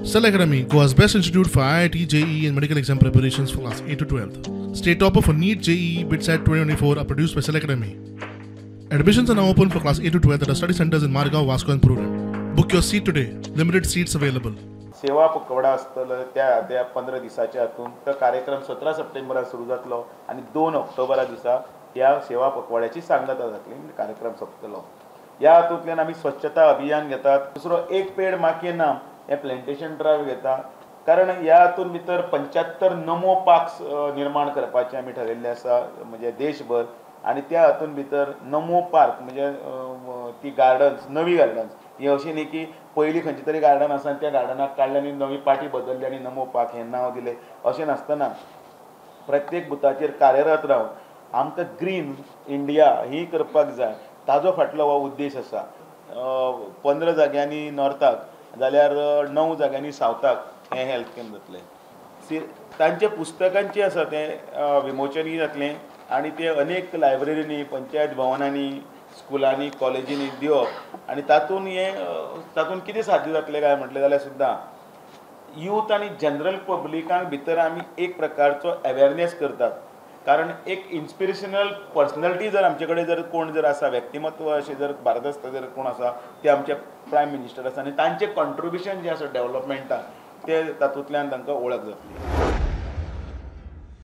Cell Academy, Goa's best institute for IIT, JEE and medical exam preparations for class 8 to 12. State topper for NEET, JEE, BITSAT 2024 are produced by Cell Academy. Admissions are now open for class 8 to 12 at our study centers in Margao, Vasco and Prudent. Book your seat today. Limited seats available. सेवा पखवाडा आसतलो त्या त्या 15 दिसाच्या हातून तो कार्यक्रम 17 सप्टेंबराक सुरू जातलो आनी 2 ऑक्टोबरा दिसा ह्या सेवा पखवाड्याची सांगता जातली, कार्यक्रम सोंपतलो. ह्या हातूंतल्यान आमी स्वच्छता अभियान घेतात. दुसरो एक पेड माँ के नाम हें प्लॅन्टेशन ड्रायव्ह घेता, कारण ह्या हातून भितर 75 नमो पार्क्स निर्माण करपाचें आमी ठरयल्लें आसा म्हणजे देशभर. आनी त्या हातून भितर नमो पार्क म्हणजे ती गार्डन्स, नवी गार्डन्स, ही अशी न्ही की पयलीं खंयची तरी गार्डन आसा आनी त्या गार्डनाक काडलें आनी नवी पाटी बदलली आनी नमो पार्क हें नांव दिलें अशें नासतना प्रत्येक बुथाचेर कार्यरत रावन आमकां ग्रीन इंडिया ही करपाक जाय, ताजो फाटलो हो उद्देश आसा. 15 जाग्यांनी नॉर्थाक जाल्यार 9 जाग्यांनी सावथाक हें हेल्थ कॅम्प जातलें. तांच्या पुस्तकांचें आसा तें विमोचनूय जातलें आनी ते अनेक लायब्ररींनी, पंचायत भवनांनी, स्कुलांनी, कॉलेजींनी दिवप आनी तातूंत हें तातूंत कितें साध्य जातलें काय म्हटलें जाल्यार सुद्दां यूथ आनी जनरल पब्लिकांक भितर आमी एक प्रकारचो अवेरनेस करतात. कारण एक इन्स्पिरेशनल पर्सनॅलिटी जर आमचे कडेन जर कोण जर आसा, व्यक्तिमत्व अशें जर भारदस्त जर कोण आसा ते आमचे प्रायम मिनिस्टर आसा आनी तांचें कॉन्ट्रिब्युशन जें आसा डेवलपमेंटाक तें तातूंतल्यान तांकां वळख जातली.